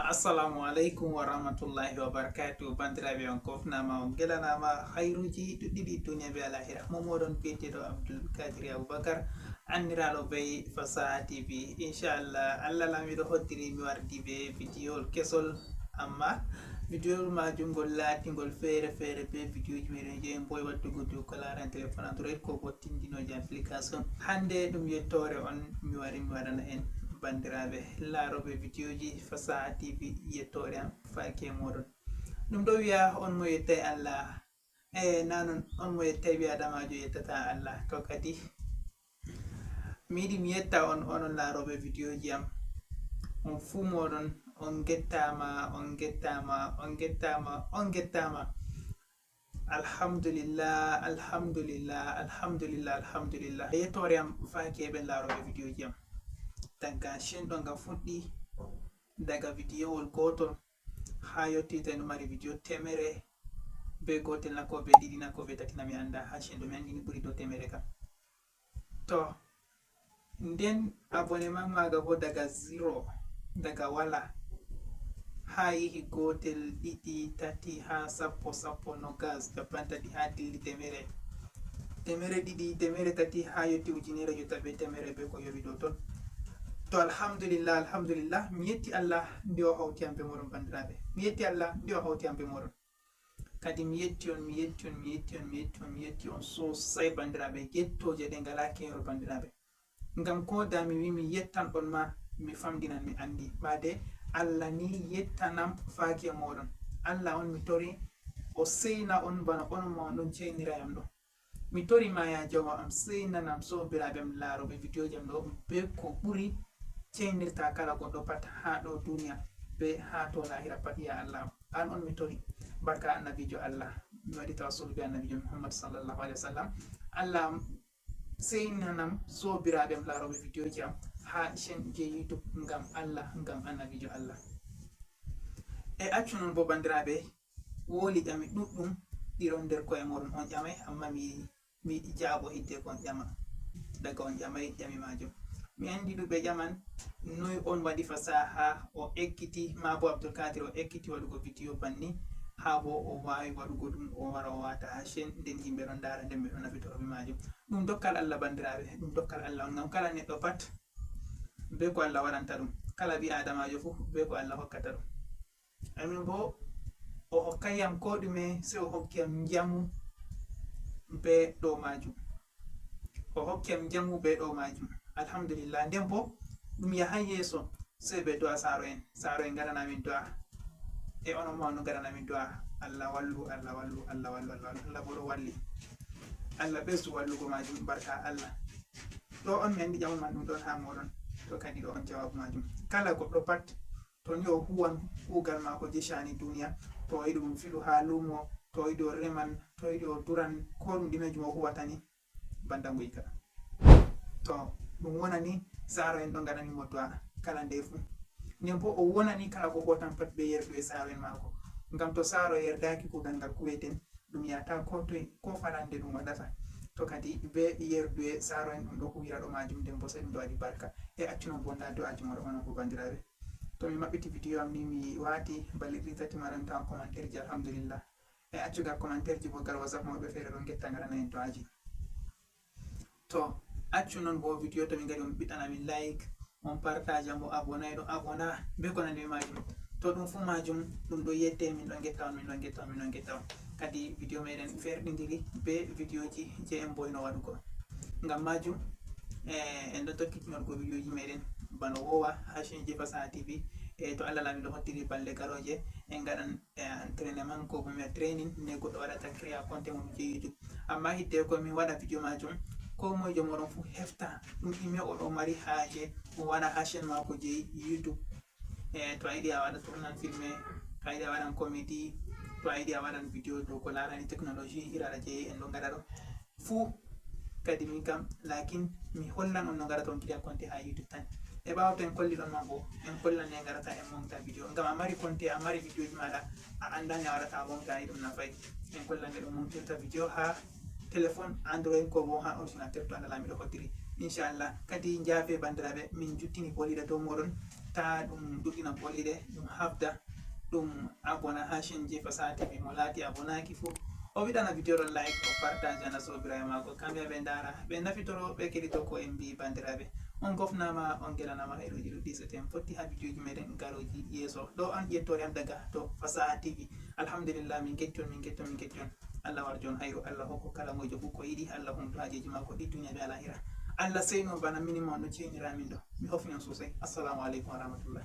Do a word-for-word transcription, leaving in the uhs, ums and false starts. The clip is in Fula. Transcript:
Assalamu alaikum wa rahmatullahi wa barakatuh. Bandiraɓe, on kofnama, on gelanama hayruji ɗuɗɗiɗi duniya be alahira. Mo moɗon biyeteɗo Abdul Kadiri Abubakar, anndiraaɗo bee Fasaha T V. Inchallah, Allah laamiiɗo hoddiri mi wardi bee vidiyowol kesol, amma vidiyowol maajum ngol laatingol feere feere bee vidiyooji meɗen je en mboyi waɗugo dow ko laarani telefon Android ko bo tindinooji application. Hannde ɗum yettoore on mi wari mi waɗana en, banndiraaɓe laarooɓe vidiyooji Fasaha T V, yettoore am faaki e mooɗon. Ɗum ɗo wi'a on mo yettay Allah, e nanon on mo yettay ɓi adamajo yettata Allah. To kadi mi yiɗi mi yetta on, onon laarooɓe vidiyooji am, on fuu mooɗon on ngettaama, on ngettaama, on ngettaama, on ngettaama. Alhamdulillah, alhamdulillah, alhamdulillah, alhamdulillah. Yettoore am faaki e ɓen laarooɓe vidiyooji am, daga shin ɗo nga fuɗɗi, daga vidiyowol gootol haa yotti tawi no mari vidiyo temere be gootel na ko be ɗiɗi na ko be tati na mi annda, haa shin ɗo mi anndi ni ɓuri dow temere kam. To nden abonnement maaga bo daga zero, daga wala, haa yehi gootel, ɗiɗi, tati, haa sappo, sappo, nogas, cappanɗe tati, haa dilli temere, temere ɗiɗi, temere tati, haa yotti ujunere jotta be temere be ko yowi dow ton. To alhamdulillah, alhamdulillah, mi yetti Allah nde o hawti am be moɗon, banndiraaɓe. Mi yetti Allah nde o hawti am be moɗon. Kadi mi yetti on, mi yetti on, mi yetti on, mi yetti on, mi yetti on sosai, banndiraaɓe. Yettooje ɗe ngalaa keerol, banndiraaɓe. Ngam ko da mi wi mi yettan on ma, mi famɗinan, mi anndi. Ɓaade Allah ni yettanam faaki e moɗon. Allah on mi tori, o seyna on bana onon ma on ɗon ceynira yam ɗo. Mi tori ma, ya Joomo am, seynanam soobiraaɓe am laarooɓe vidiyooji am ɗo be ko ɓuri ceynirta kala goɗɗo pat haa ɗo duniya be haa to laahira pat, ya Allah. An on mi tori, barka annabiijo Allah. Mi waɗi tawassul be annabiijo Muhammad sallallahu alaihi wasallam. Allah am, seynanam soobiraaɓe am laarooɓe vidiyooji am haa chaîne je YouTube ngam Allah, ngam annabiijo Allah. E accu non bo, banndiraaɓe, wooli ƴami ɗuɗɗum ɗi ɗon nder ko'e mooɗon on ƴamay, amma mi, mi yiɗi jaabo hiddeko on ƴama. Daga on ƴamay ƴami maajum. Mi anndi ɗuɗɓe ƴaman, noy on waɗi Fasaha o ekkiti, maa bo Abdul Kadir o ekkiti waɗugo vidiyo banni, haa bo o waawi waɗugo ɗum, o wara o waata haa chaîne, nden yimɓe ɗon ndaara, nden ɓe ɗon nafitoro be maajum. Ɗum dokkal Allah, banndiraaɓe, ɗum dokkal Allah on, ngam kala neɗɗo pat be ko Allah waɗanta ɗum, kala ɓii Aadamaajo fuu be ko Allah hokkata ɗum. Amin bo, o hokkay yam ko ɗume, sey o hokki yam njamu be ɗo maajum. O hokki yam njamu be ɗo maajum. Alhamdulillah. Nden bo, ɗum yahay yeeso, sey be do'a saaro'en. Saaro'en ngaɗana min do'a. E onon ma, on ngaɗana min do'a. Allah wallu, Allah wallu, Allah wallu, Allah wallu. Allah bo ɗo walli. Allah ɓesdu wallugo maajum, barka Allah. Ɗo on mi anndi ƴamol man ɗum ɗon haa mooɗon. To kadi ɗo on jawaabu maajum. Kala goɗɗo pat, to ni o huwan kuugal maako je shaani duniya, to o yiɗi ɗum filu haa luumo, to o yiɗi o reman, to o yiɗi o duran, ko ɗum ɗumeejum o huwata ni, banda nguyka. To ɗum wonani saaro'en ɗo ngaɗani mo du'a kala nde fuu. Nden bo o wonani kala ko huwatan pat be yerduye saaro'en maako. Ngam to saaro yerdaaki kuugal ngal kuweten, ɗum yahata ko toy, ko falande ɗum waɗata. To kadi be yerduye saaro'en ɗum ɗo huwira ɗo maajum, nden bo sey ɗum ɗo waɗi barka. E accu non bo nda du'aaji mooɗon onon bo, banndiraaɓe. To mi maɓɓiti vidiyo am ni, mi waati balɗe ɗiɗi tati maɗon tawa commentaire ji, alhamdulillah. E accu ga commentaire ji bo, gal WhatsApp mawɓe feere ɗon ngetta ngaɗana en du'aaji. To accu non bo vidiyo to min ngaɗi on ɓiɗɗana min like, on partage, mo abonné ɗo abonné be ko nandi be maajum. To ɗum fuu maajum ɗum ɗo yedde, min ɗon ngetta on, min ɗon ngetta on, min ɗon ngetta on. Kadi vidiyo meɗen ferɗindiri be vidiyoji je en boyno waɗugo. Ngam maajum, eh, en ɗo tokkitinor go vidiyoji meɗen bano wowa haa chaîne je Fasaha T V. E to Allah laamiɗo hoddiri balɗe garooje, en ngaɗan, eh, entraînement ko bo mi wi'a training, ne goɗɗo waɗata créa compte mum je YouTube. Amma hidde ko min waɗa vidiyo maajum, ko moye jo mooɗon fuu hefta ɗum ɗume o ɗo mari haaje o waɗa haa chaîne maako je YouTube. E to a yiɗi a waɗa tournan filme, to a yiɗi a waɗan comédie, to a yiɗi a waɗan vidiyo dow ko laarani technologie, iri haala je en ɗo ngaɗa ɗo fuu. Kadi min kam, laakin mi hollan on no ngaɗata on créa compte haa YouTube tan. E ɓaawo to en kolli ɗon ma bo, en kollan ne ngaɗata en monta vidiyo. Ngam a mari compte, a mari vidiyoji maaɗa, a annda ne a waɗata a monta, ɗum nafay. En kollan ne ɗum montirta vidiyo haa téléphone Android ko bo haa ordinateur to Allah laamiɗo hoddiri. Inchallah kadi jaafe bandiraɓe, min juttini boliɗe dow moɗon. Ta ɗum ɗuɗɗina boliɗe, ɗum hafda, ɗum abona ha chaîne ji Fasaha T V. Mo laati abonaki fo, o wiɗana video ɗon like, o partage ana sobiraɓe mako, kamɓe ɓe ndara, ɓe nafitoro, ɓe keɗito ko en mbi bandiraɓe. On gofnama, on gelanama, hayruji ɗuɗɗi. So ten fotti ha videoji meɗen garoji yeeso, ɗo an ƴettore am daga to Fasaha T V. Alhamdulillah, min ketton, min ketton, min ketton. Allah war jon hayru, Allah hokko kala mojo fof ko yiɗi, Allah humto hajeji makko ɗi duniya be alahira. Allah seyno bana minimum no ceynira min ɗo. Mi hofni on sosai. Assalamu alaikum wa rahmatullah.